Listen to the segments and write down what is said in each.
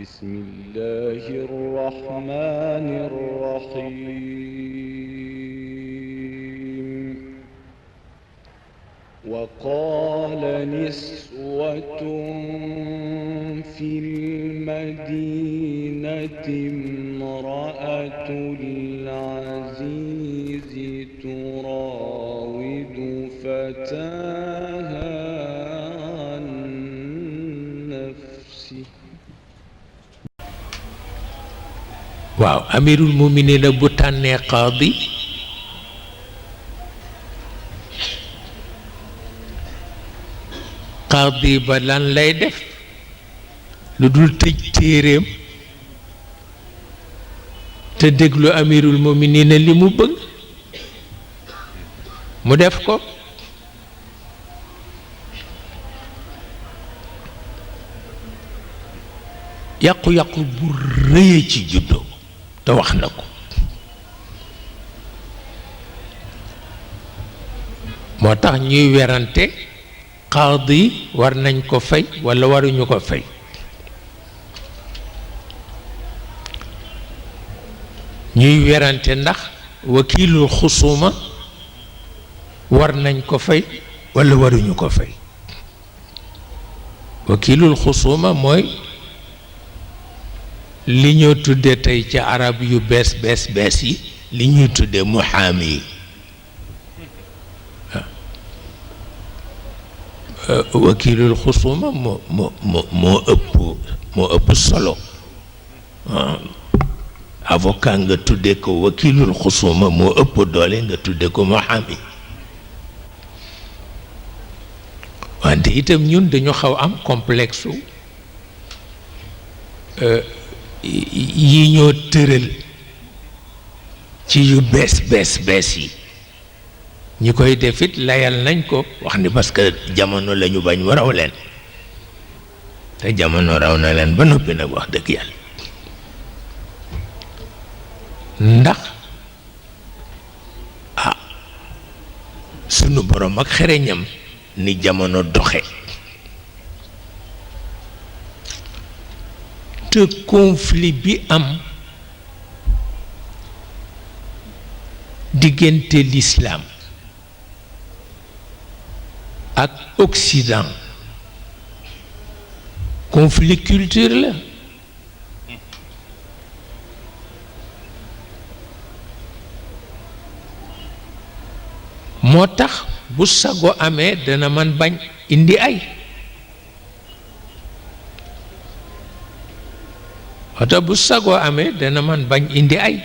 بسم الله الرحمن الرحيم وقال نسوة في المدينة امرأة العزيز تراود فتاها عن نفسه waaw amirul muminina bu tànnee qaadi qaadi ba lan lay def lu dul tëj téeréem te déglu amirul muminina li mu bëgg mu def ko yàqu-yàqu bu rëy ci juddoo te wax na ko moo tax ñuy werante qaadi war nañ ko fay walla waruñu ko fay ñuy werante ndax wakiilul xusuma war nañ ko fay walla waruñu ko fay wakiilul xusuma mooy li ñoo tudde tey ci arab yu bees yi li ñuy tudde muhaami yi wakiilul xusuma moo ëpp solo avocat nga tudde ko wakiilul xusuma moo ëpp doole nga tudde ko muhaami wante itam ñun dañu xaw am complexe yi ñoo tëral ci yu bees yi ñi koy defit layal nañ ko wax ni parce que jamono lañu bañ mu raw leen te jamono raw na leen ba noppi nag wax dëgg yàlla ndax sunu borom ak xereñam ni jamono doxe te conflit bi am diggante l'islam ak Occident conflit culture la moo tax bu sago amee dana man bañ indi ay wata bu sagoo amee dana man bañ indi ay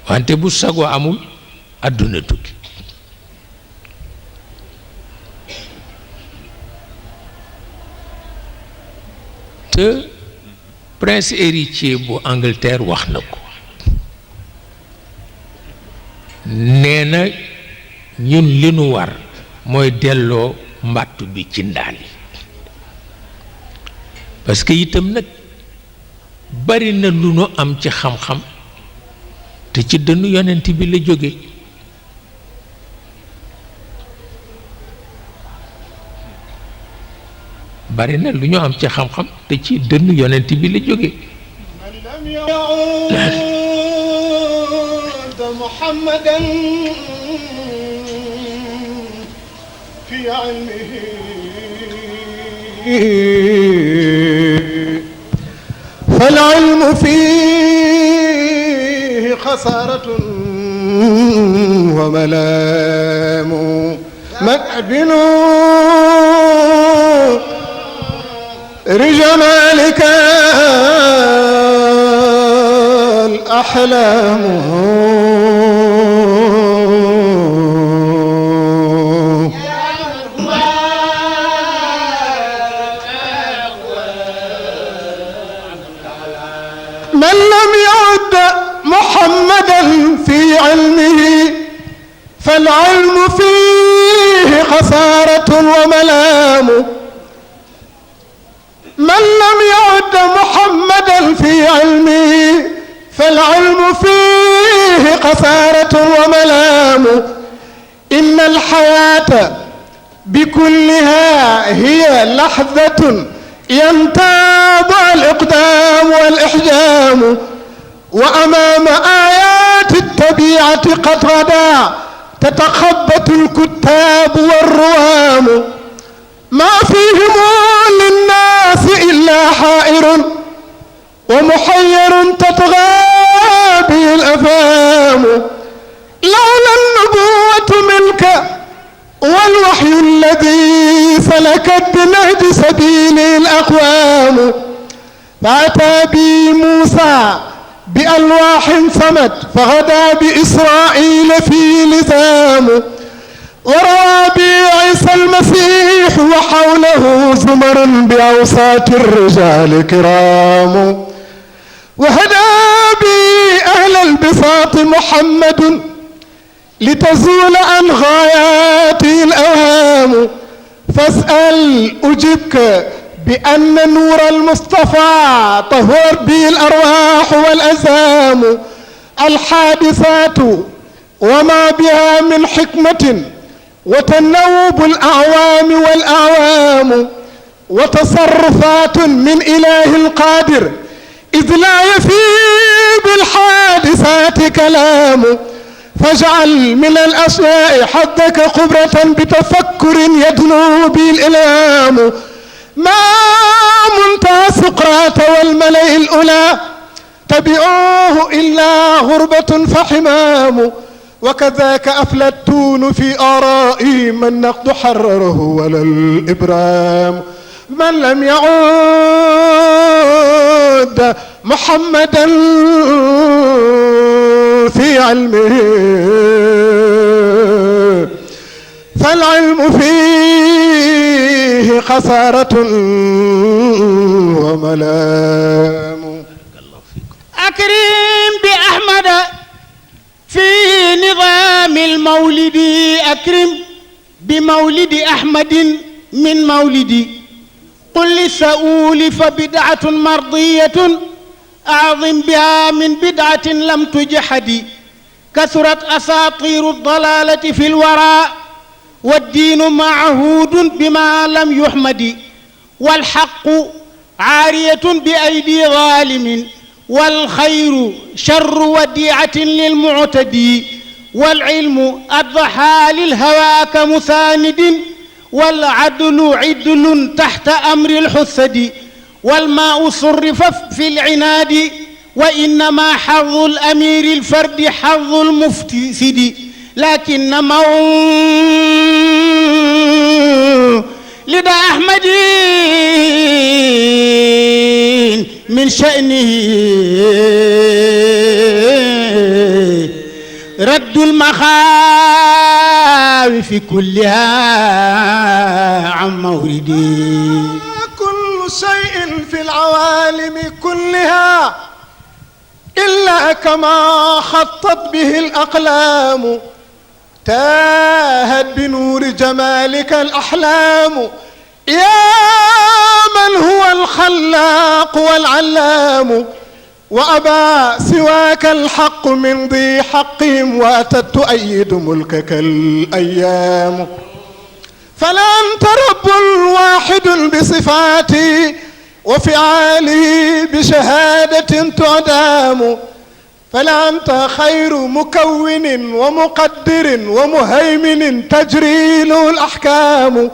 wante bu sagoo amul àdduna tukki te prince héritier bu Angleterre wax na ko nee na ñun li nu war mooy delloo mbàttu bi ci ndaal yi parce que itam nag bari na lu nu am ci xam-xam te ci dënnu yonent bi la jóge bari na lu ñu am ci xam-xam te ci dënnu yonent bi la jóge muhammadan fi ilmihi فالعلم فيه خسارة وملام مكبن رجالك الأحلام من لم يعد محمدا في علمه فالعلم فيه خسارة وملام من لم يعد محمدا في علمه فالعلم فيه خسارة وملام إن الحياة بكلها هي لحظة ينتاب والإحجام وأمام آيات الطبيعة قد غدا تتخبط الكتاب والروام ما فيهم للناس إلا حائر ومحير تطغى به الأفهام لولا النبوة منك والوحي الذي سلكت بنهج سبيله الأقوام فأتى بي موسى بألواح صمت فغدا بإسرائيل في لزام وروى بي عيسى المسيح وحوله زمر بأوساط الرجال كرام وهدى بي أهل البساط محمد لتزول عن غاياته الأوهام فاسأل أجبك بأن نور المصطفى طهر به الأرواح والأزام الحادثات وما بها من حكمة وتنوب الأعوام والأعوام وتصرفات من إله القادر إذ لا يفي بالحادثات كلام فاجعل من الأشياء حدك خبرة بتفكر يدنو به الإلهام ما منتهى سقراط والملأ الأولى تبعوه إلا غربة فحمام وكذاك أفلتون في آرائي ما النقد حرره ولا الإبرام من لم يعود محمدا في علمه فالعلم فيه خسارة وملام أكرم بأحمد في نظام المولد أكرم بمولد أحمد من مولدي قل للسؤول فبدعة مرضية أعظم بها من بدعة لم تجحد كثرت أساطير الضلالة في الورى والدين معهود بما لم يحمد والحق عارية بأيدي ظالم والخير شر وديعة للمعتدي والعلم أضحى للهوى كمساند والعدل عدل تحت أمر الحسد والماء صرف في العناد وإنما حظ الأمير الفرد حظ المفسد لكن لدى أحمد من شأنه رد المخاوف كلها عن موردي كل شيء في العوالم كلها إلا كما خطت به الأقلام تاهت بنور جمالك الأحلام يا من هو الخلاق والعلام وأبى سواك الحق من ذي حقهم وأتت تؤيد ملكك الأيام فلا أنت رب واحد بصفاتي وفعالي بشهادة تعدام فلا أنت خير مكون ومقدر ومهيمن تجري له الأحكام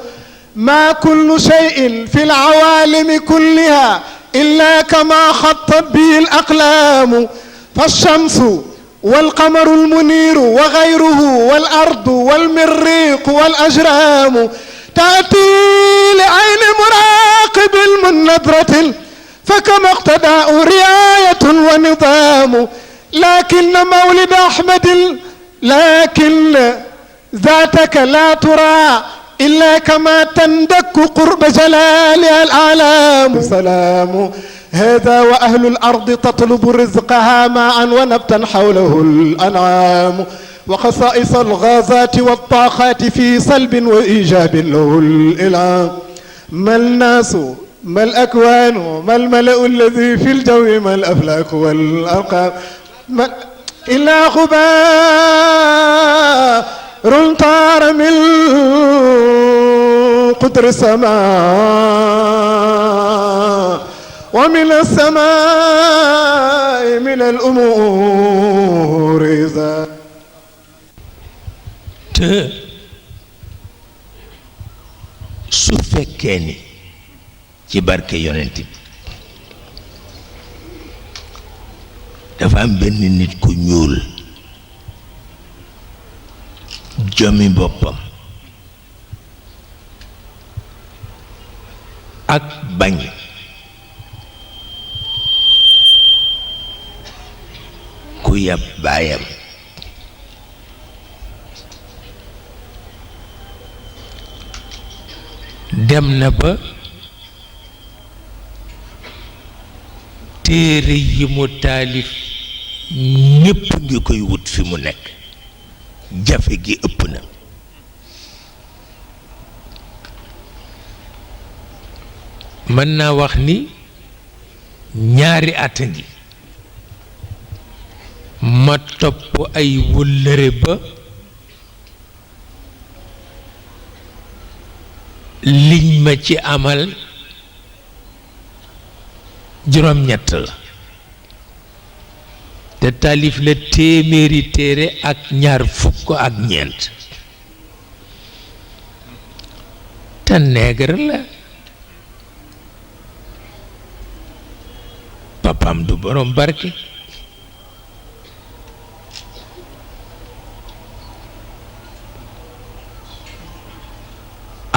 ما كل شيء في العوالم كلها إلا كما خطت به الأقلام فالشمس والقمر المنير وغيره والأرض والمريق والأجرام تأتي لعين مراقب من نظرة فكما اقتداء رعاية ونظام لكن مولد أحمد لكن ذاتك لا ترى إلا كما تندك قرب جلالها الأعلام سلام هذا وأهل الأرض تطلب رزقها ماء ونبتا حوله الأنعام وخصائص الغازات والطاقات في سلب وإيجاب له الإلهام ما الناس ما الأكوان ما الملأ الذي في الجو ما الأفلاك والأرقام إلا غبار طار من قدر السماء ومن السماء من الأمور إذا te su fekkee ni ci barke yonent bi dafa am benn nit ku ñuul jomi boppam ak bañ ku yab baayam dem na ba téere yi mu taalif ñépp ngi koy wut fi mu nekk jafe gi ëpp na mën naa wax ni ñaari at ngi ma topp ay wëllëre ba liñ ma ci amal juróom-ñett la te taalif la téeméeri téere ak ñaar fukk ak ñeent te neegar la papam du borom barke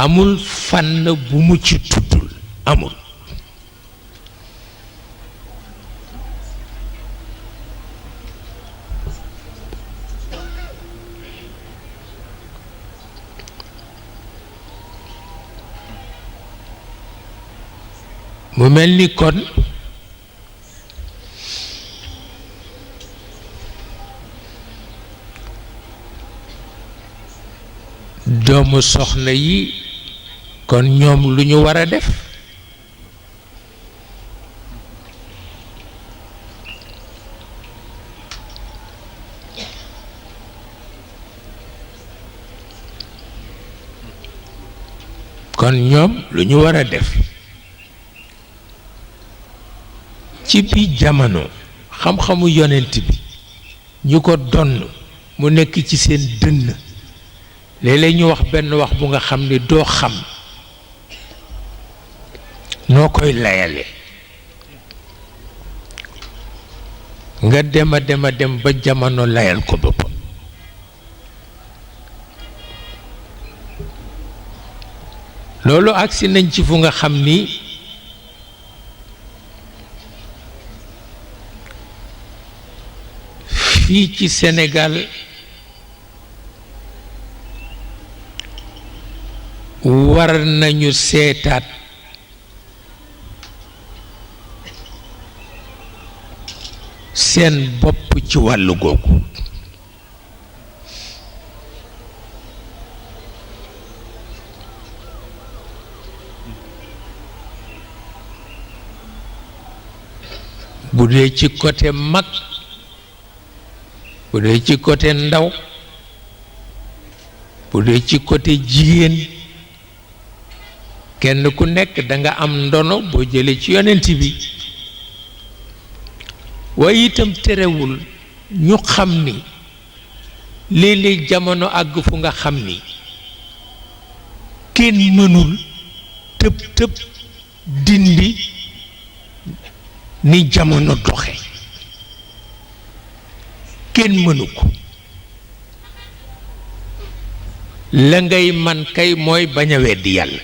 amul fànn bu mu ci tuddul amul mu mel ni kon doomu soxna yi kon ñoom lu ñu war a def kon ñoom lu ñu war a def ci biir jamono xam-xamu yonent bi ñu ko donn mu nekk ci seen dënn léeg-léeg ñu wax benn wax bu nga xam ne doo xam noo koy layale nga dem a dem ba jamono layal ko boppam loolu agsi nañ ci fu nga xam ni fii ci Sénégal war nañu seetaat seen bopp ci wàllu googu bu dee ci côté mag bu dee ci côté ndaw bu dee ci côté jigéen kenn ku nekk danga am ndono boo jëlee ci yonent bi waaye itam terewul ñu xam ni léeg-léeg jamono àgg fu nga xam ni kenn mënul tëb dindi ni jamono doxe kenn mënu ko la ngay man kay mooy bañ a weddi yàlla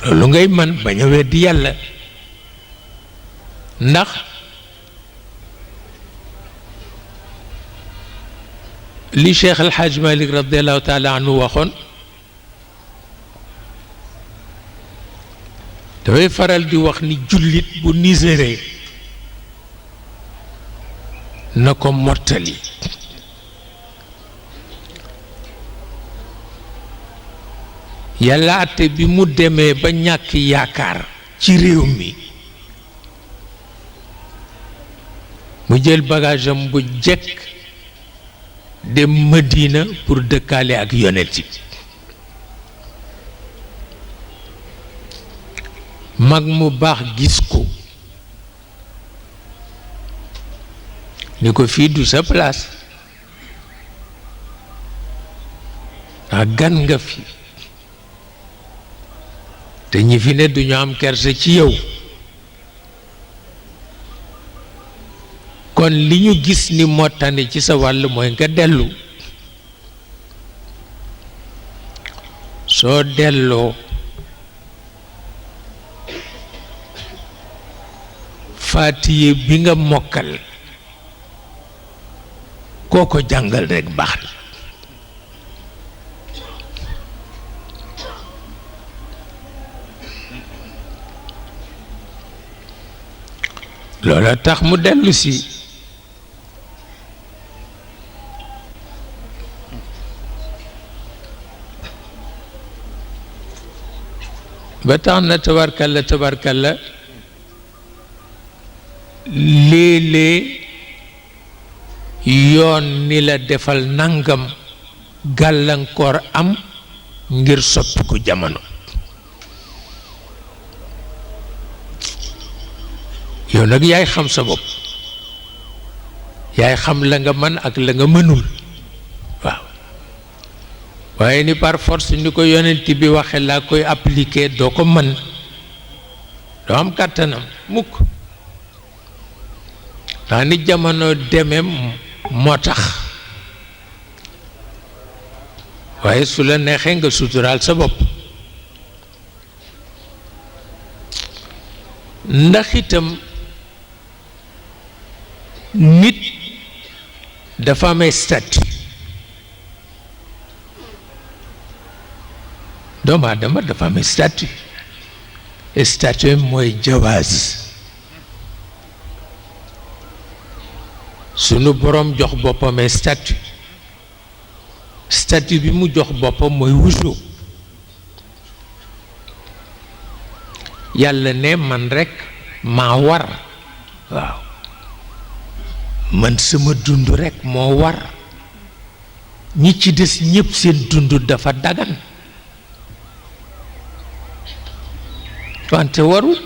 loolu ngay man bañ a weddi yàlla ndax li Cheikh El Hadj Malick radiallahu taala anhu waxoon dafay faral di wax ni jullit bu niséré na ko mottali yàlla àtte bi mu demee ba ñàkk yaakaar ci réew mi mu jël bagage am bu jekk dem Madina pour dëkkaale ak yonent bi mag mu baax gis ko ni ko fii du sa place ndax gan nga fi te ñi fi ne duñu am kerse ci yow kon li ñu gis ni moo tane ci sa wàll mooy nga dellu soo delloo faatiye bi nga mokkal koo ko jàngal rekk baax na loola tax mu dellu si ba tax na tabarkalla léeg-léeg yoon ni la defal nangam gàllankoor am ngir soppi ko jamono yow nag yaay xam sa bopp yaay xam la nga mën ak la nga mënul waaw waaye ni par force ni ko yonent bi waxe laa koy appliquer doo ko mën doo am kàttanam mukk ndax ni jamono deme moo tax waaye su la neexee nga suturaal sa bopp ndax itam nit dafa amee statut doomu aadama dafa amee statut mooy jawaaz sunu boroom jox boppam statut bi mu jox boppam mooy wujub yàlla ne man rekk maa war waaw man sama dund rekk moo war ñi ci des ñépp seen dund dafa dagan wante warul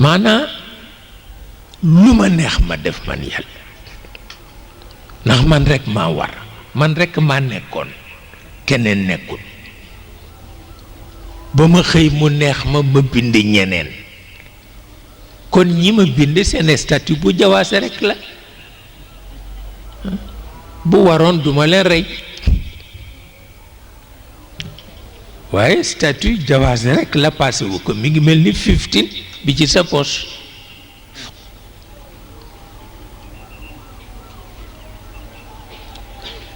maanaa lu ma neex ma def man yàlla ndax man rekk maa war man rekk maa nekkoon keneen nekkul ba ma xëy mu neex ma bind ñeneen kon ñi ma bind seen statut bu jawaase rekk la bu waroon duma leen rey waaye statut jawaase rekk la passé wu ko mi ngi mel ni 15 bi ci sa poche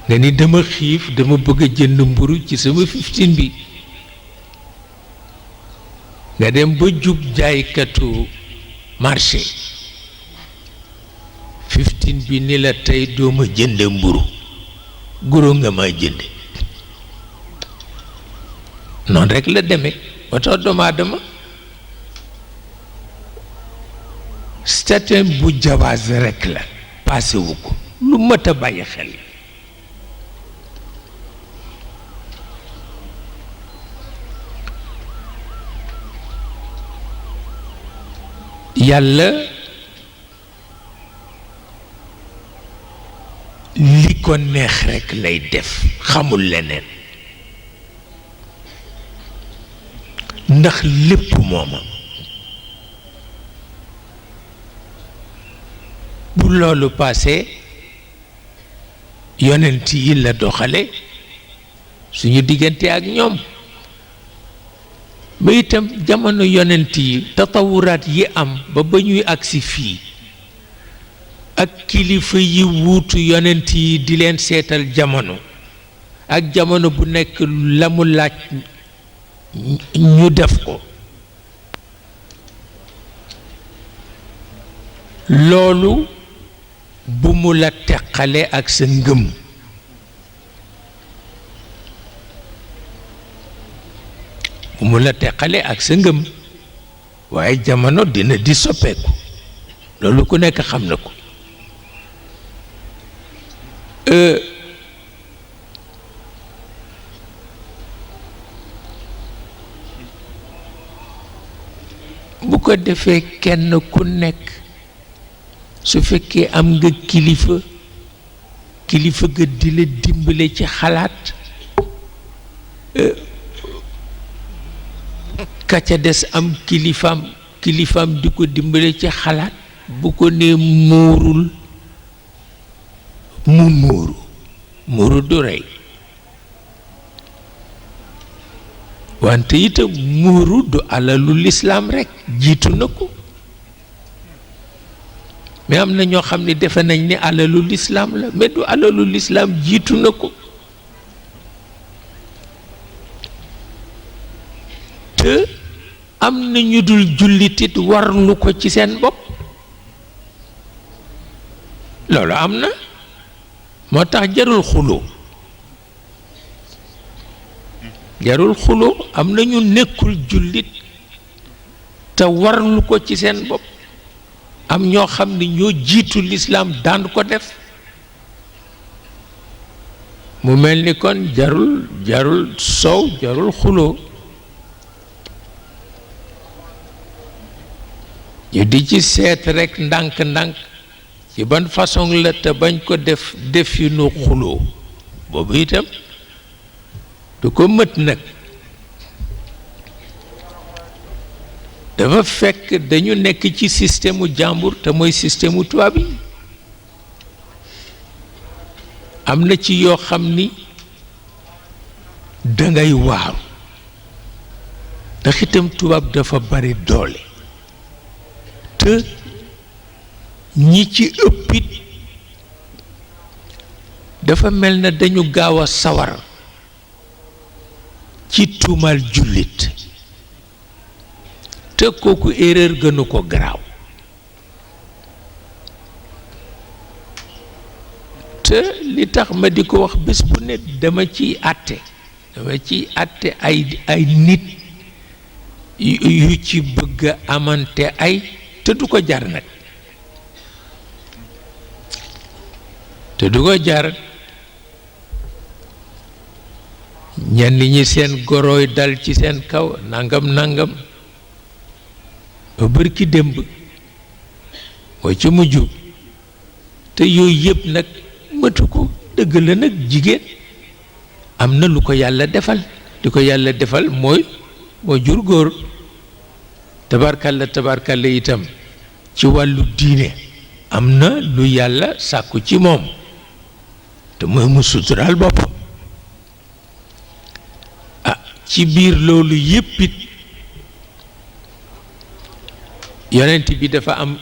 nga ni dama xiif dama bëgg a jënd mburu ci sama 15 bi nga dem ba jub jaaykatu marché 15 bi ni la tey dooma jënde mburu guro nga ma jënde noonu rekk la demee moo tax doomu aadama statut bu jawaaz rekk la passé wu ko lu mat a bàyyi xel yàlla li ko neex rekk lay def xamul leneen ndax lépp mooma bu loolu paase yonent yi la doxale suñu diggante ak ñoom ba itam jamono yonent yi tatawuraat yi am ba ñuy agsi fii ak kilifa yi wuutu yonent yi di leen seetal jamono ak jamono bu nekk la mu laaj ñu def ko loolu bu mu la teqale ak sa ngëm bu mu la teqale ak sa ngëm waaye jamono dina di soppeeku loolu ku nekk xam na ko bu ko defee kenn ku nekk su fekkee am nga kilifa ga di la dimbale ci xalaat ka ca des am kilifaam di ko dimbale ci xalaat bu ko nee muurul mu muuru du rey wante itam muuru du alalu lislaam rekk jiitu na ko mais am na ñoo xam ne defe nañ ni alalu lislaam la mais du alalu lislaam jiitu na ko te am na ñu dul jullitit warlu ko ci seen bopp loolu am na moo tax jarul xuloo am na ñu nekkul jullit te warlu ko ci seen bopp am ñoo xam ne ñoo jiitu lislaam daan ko def mu mel ni kon jarul soow jarul xuloo ñu di ci seet rekk ndànk-ndànk ci ban façon la te bañ ko def yu nu xuloo boobu itam du ko mët nag dafa fekk dañu nekk ci système u jàmbur te mooy système u tubaab yi am na ci yoo xam ni dangay waaru ndax itam tubaab dafa bari doole te ñi ci ëppit dafa mel na dañu gaaw a sawar ci tuumaal jullit te kooku erreur gënu ko garaaw te li tax ma di ko wax bés bu ne dama ciy àtte ay nit yu ci bëgg a amante ay te du ko jar nag te du ko jar ñenn ñi seen gorooy dal ci seen kaw nangam ba bërki démb moo ci mujj te yooyu yëpp nag mëtu ko dëgg la nag jigéen am na lu ko yàlla defal li ko yàlla defal moo jur góor tabarkalla itam ci wàllu diine am na lu yàlla sàkku ci moom te mooy mu suturaal boppam ci biir loolu yépp it yonent bi dafa am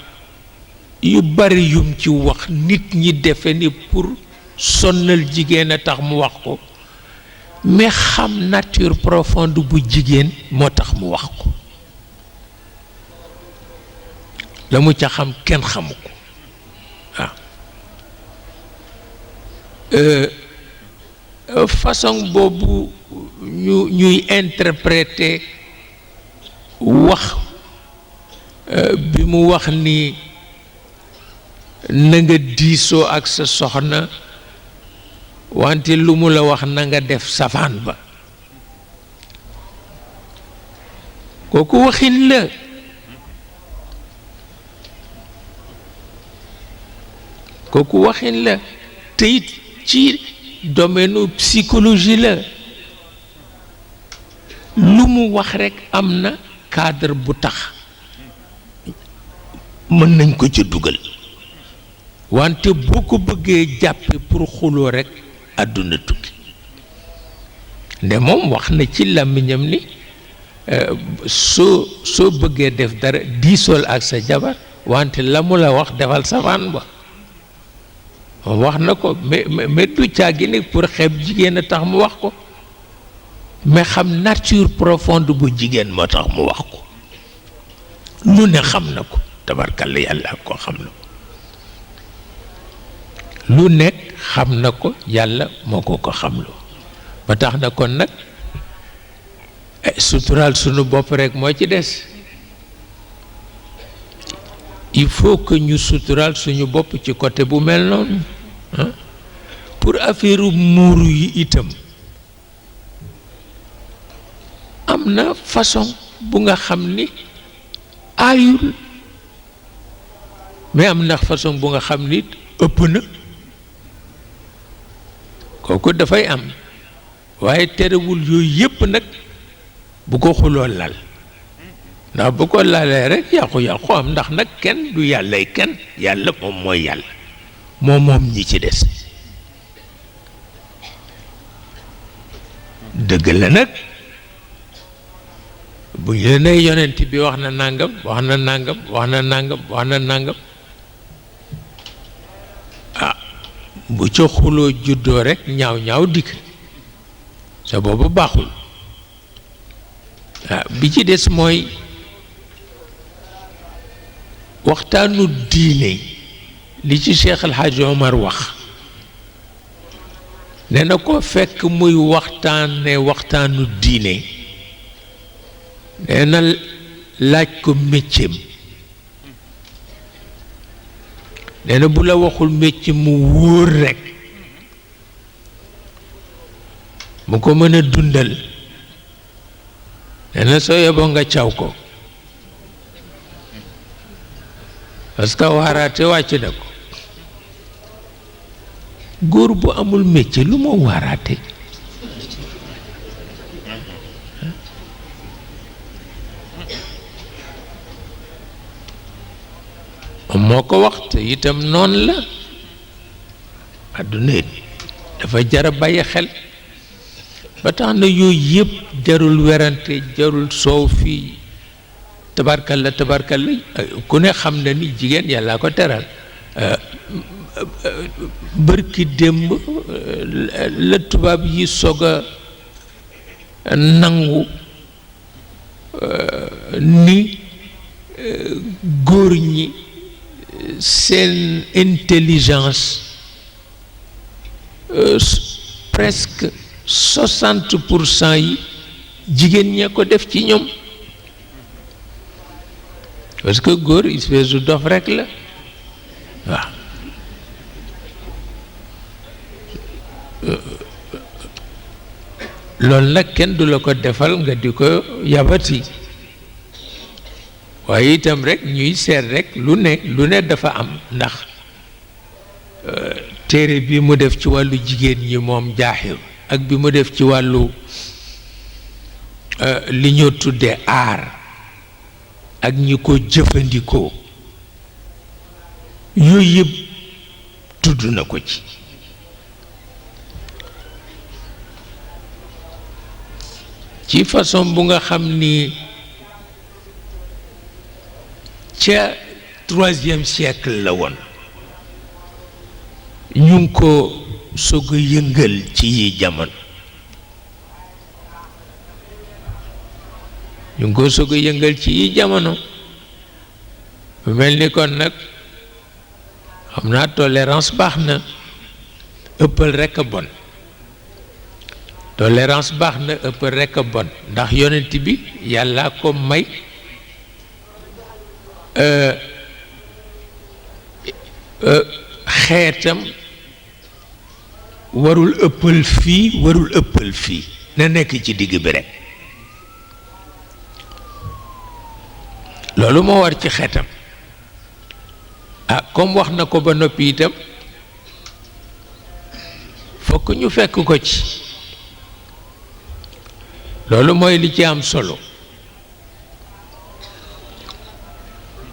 yu bari yum ci wax nit ñi defe ni pour sonnal jigéen a tax mu wax ko mais xam nature profonde bu jigéen moo tax mu wax ko la mu ca xam kenn xamu ko waaw façon boobu ñuy interpréter wax bi mu wax ni na nga diisoo ak sa soxna wante lu mu la wax na nga def safaan ba kooku waxin la te it ci domaine psychologie la lu mu wax rekk am na cadre bu tax mën nañ ko ca dugal wante boo ko bëggee jàppe pour xuloo rekk àdduna tukki nde moom wax na ci làmmiñam ni soo bëggee def dara diisool ak sa jabar wante la mu la wax defal safaan ba wax na ko mais du caagi ni pour xeeb jigéen a tax mu wax ko mais xam nature profonde bu jigéen moo tax mu wax ko lu ne xam na ko tabarkalla yàlla ko xam na ko lu nekk xam na ko yàlla moo ko xamloo ba tax na kon nag suturaal sunu bopp rekk moo ci des il faut que ñu suturaal suñu bopp ci côté bu mel noonu pour affaire muuru yi itam am na façon bu nga xam ni aayul mais am na façon bu nga xam ni ëpp na kooku dafay am waaye terewul yooyu yépp nag bu ko xuloo lal ndax bu ko lalee rek yàqu-yàqu am ndax nag kenn du yàllay kenn yàlla moom mooy yàlla moom ñi ci des dëgg la nag bu ñu la nee yonent bi wax na nàngam wax na nàngam wax na nàngam wax na nàngam ah bu ca xuloo juddoo rek ñaaw dikk sa boobu baaxul bi ci des mooy waxtaanu diine li ci Cheikh El Hadj Omar wax ne na ko fekk muy waxtaanu diine nee na laaj ko métier nee na bu la waxul métier mu wóor rekk mu ko mën a dundal nee na soo yeboo nga caw ko parce que waaraate wàcc na ko góor bu amul métier lu moo waaraate moo ko wax te itam noonu la àdduna it dafa jara bàyyi xel ba tax na yooyu yëpp jarul werante jarul soow fii tabarkalla ku ne xam na ni jigéen yàlla ko teral bërki démb la tubaab yi soog a nangu ni góor ñi seen intelligence presque 60% yi jigéen ñee ko def ci ñoom parce que góor espèce du dof rek la waaw loolu nag kenn du la ko defal nga di ko yabati waaye itam rek ñuy seet rek lu ne dafa am ndax téere bi mu def ci wàllu jigéen ñi moom jaaxir ak bi mu def ci wàllu li ñoo tuddee aar ak ñi ko jëfandikoo yooyu yëpp tudd na ko ci façon bu nga xam ni ca 3e siècle la woon ñu ngi ko soog a yëngal ci yi jamono ñu ngi ko soog a yëngal ci yi jamono bu mel ni kon nag xam naa tolérance baax na ëppal rekk a bon tolérance baax na ëppal rekk a bon ndax yonent bi yàlla ko may xeetam warul ëppal fii warul ëppal fii na nekk ci digg bi rekk loolu moo war ci xeetam comme wax na ko ba noppi itam fokk ñu fekk ko ci loolu mooy li ci am solo